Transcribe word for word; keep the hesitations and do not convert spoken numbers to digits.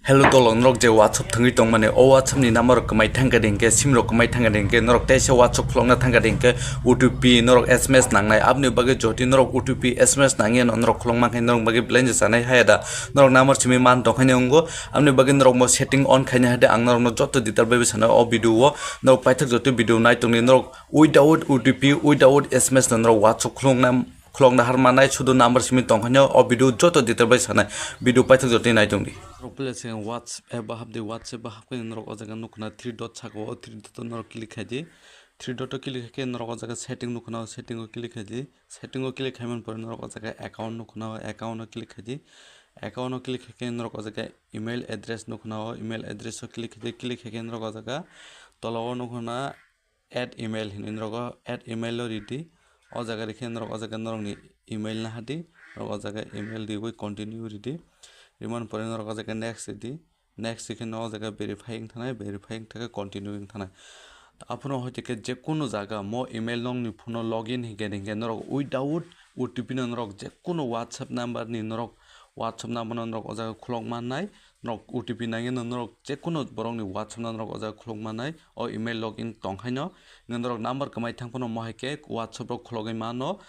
Hello dolo, norok je WhatsApp thangwi tongmani, o WhatsApp ni number rok kwmai thangkha de hinkhe, sim rok kwmai thangkha de hinkhe, norok teisa WhatsApp khulokna thangkha de hinkhe, O T P norok S M S nangnai. Aboni bagwi jodi norok O T P S M S nangya no norok khulok mankhe norok bagwi belai je sanai haya da, norok number simi man tongkhaini wngo. Aboni bagwi norok mo setting on khaina hade ang norokno joto detail bai sanai o video o. Norok paithak joto video nai tongni, norok without O T P, without S M S no norok WhatsApp khulokna khulokna har manai, sudu number simi tongkhaino o video joto detail bai sanai, video paithak joto nai tongdi. Norok pele se WhatsApp app o hapdi, WhatsApp o hapkhe norok o jaga nukna three dot saka o, three dot o norok click khaidi. Three dot o click khaikhe norok o jaga setting nukna, setting o click khaidi. Setting o click khaimani pore norok o jaga account nukna, account o click khaidi. Account o click khaikhe norok o jaga email address nukna, o email address o click khaidi. Click khaikhe norok o jaga tola o nukna add email hinwi norok o add email o ridi. O jaga rikhe norok o jaga norokni email nahadi, norok o jaga email riwi continue ridi. Rimani pore norok o jaga next ridi. Next rikhe no o jaga verify wng thanai, verify wng thakhe continue wng thanai. Aphano hoite khe je kunu jaga mo email nokni phone o login hinkhe hinkhe norok without O T P no norok je kunu WhatsApp number ni norok WhatsApp number no norok o jaga khulok mannai. Norok O T P nangya no norok je kunu borok ni WhatsApp no norok o jaga khulok mannai. O email login tongkhaino norok number kwmai thang phano mo hai khe WhatsApp rok khulogwi mano.